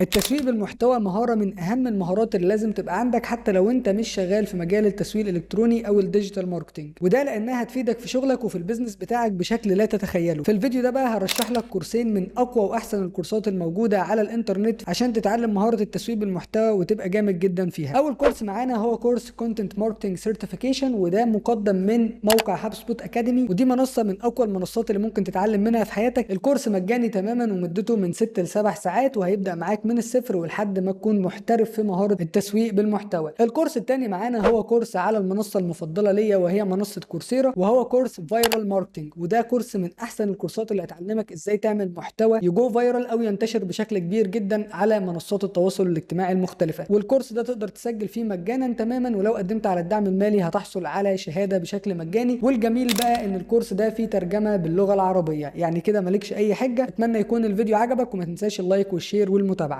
التسويق بالمحتوى مهارة من أهم المهارات اللي لازم تبقى عندك حتى لو أنت مش شغال في مجال التسويق الإلكتروني أو ال digital marketing، وده لأنها هتفيدك في شغلك وفي ال business بتاعك بشكل لا تتخيله. في الفيديو ده بقى هرشح لك كورسين من أقوى وأحسن الكورسات الموجودة على الإنترنت عشان تتعلم مهارة التسويق بالمحتوى وتبقى جامد جدا فيها. أول كورس معانا هو كورس content marketing certification، وده مقدم من موقع HubSpot Academy، ودي منصة من أقوى المنصات اللي ممكن تتعلم منها في حياتك. الكورس مجاني تماما ومدته من 6 ل 7 ساعات، وهيبدأ معاك من الصفر ولحد ما تكون محترف في مهارة التسويق بالمحتوى. الكورس الثاني معانا هو كورس على المنصة المفضلة ليا وهي منصة Coursera، وهو كورس viral marketing، وده كورس من احسن الكورسات اللي هتعلمك ازاي تعمل محتوى ي go viral او ينتشر بشكل كبير جدا على منصات التواصل الاجتماعي المختلفة. والكورس ده تقدر تسجل فيه مجانا تماما، ولو قدمت على الدعم المالي هتحصل على شهادة بشكل مجاني. والجميل بقى ان الكورس ده فيه ترجمة باللغة العربية، يعني كده مالكش اي حجة. اتمنى يكون الفيديو عجبك، وما تنساش ال like وال share والمتابعة.